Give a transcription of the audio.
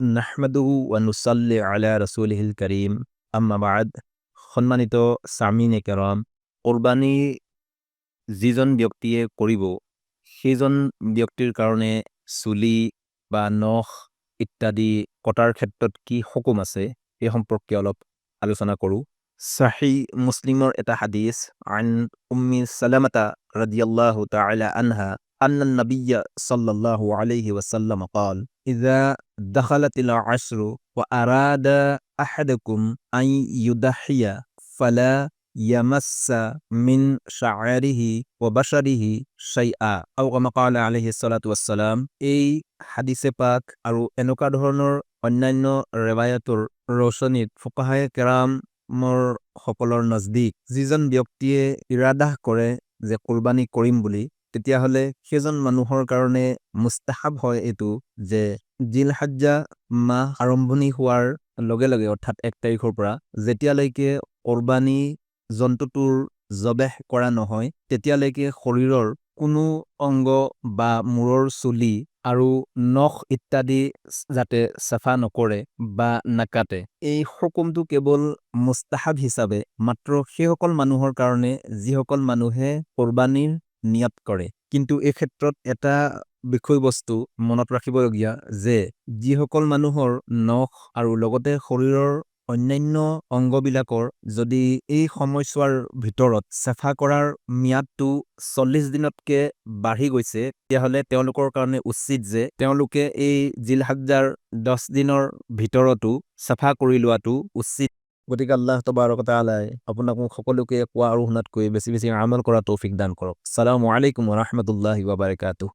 নাহমাদুহু ওয়া নুসাল্লি আলা ৰাসূলিহিল কাৰীম, আম্মা বা'দ। সম্মানিত সামিনে কেৰাম, কোৰবানী যিজন ব্যক্তিয়ে কৰিব সেইজন ব্যক্তিৰ কাৰণে চুলি বা নখ ইত্যাদি কটাৰ ক্ষেত্ৰত কি হুকুম আছে এই সম্পৰ্কে অলপ আলোচনা কৰোঁ। সাহি মুছলিমৰ এটা হাদিছ, আন উম্মি সালামাতা ৰাদিয়াল্লাহু তাআলা আনহা أن النبي صلى الله عليه وسلم قال إذا دخلت العشر وأراد أحدكم أن يضحي فلا يمس من شعره وبشره شيئا أو كما قال عليه الصلاة والسلام। এই হাদিছে পাক আৰু এনেকুৱা ধৰণৰ অন্যান্য ৰেৱায়তৰ ৰোশনীত ফুকাহায়ে কেৰামৰ সকলৰ নজদিক যিজন ব্যক্তিয়ে ইৰাদাহ কৰে যে কোৰবানী কৰিম বুলি, তেতিয়াহ'লে সেইজন মানুহৰ কাৰণে মুস্তাহাব হয় এইটো যে জিলহজ্জা মাহ আৰম্ভণি হোৱাৰ লগে লগে, অৰ্থাৎ 1 তাৰিখৰ পৰা যেতিয়ালৈকে কোৰবানী জন্তুটোৰ জবেহ কৰা নহয় তেতিয়ালৈকে শৰীৰৰ কোনো অংগ বা মূৰৰ চুলি আৰু নখ ইত্যাদি যাতে চাফা নকৰে বা নাকাটে। এই হুকুমটো কেৱল মুস্তাহাব হিচাপে মাত্ৰ সেইসকল মানুহৰ কাৰণে যিসকল মানুহে কোৰবানীৰ নিয়ত কৰে। কিন্তু এই ক্ষেত্ৰত এটা বিষয়বস্তু মনত ৰাখিবলগীয়া যে যিসকল মানুহৰ নখ আৰু লগতে শৰীৰৰ অন্যান্য অংগবিলাকৰ যদি এই সময়ছোৱাৰ ভিতৰত চাফা কৰাৰ ম্যাদটো 40 দিনতকৈ বাঢ়ি গৈছে, তেতিয়াহ'লে তেওঁলোকৰ কাৰণে উচিত যে তেওঁলোকে এই জিলহজ্জাৰ 10 দিনৰ ভিতৰতো চাফা কৰি লোৱাটো উচিত। গতিকে আল্লাহ তবাৰক তাআলাই আপোনাক মোক সকলোকে কোৱা আৰু শুনাতকৈ বেছি বেছি আমল কৰা তৌফিক দান কৰক। আসসালামু আলাইকুম ওয়া ৰাহমাতুল্লাহি ওয়া বাৰাকাতুহু।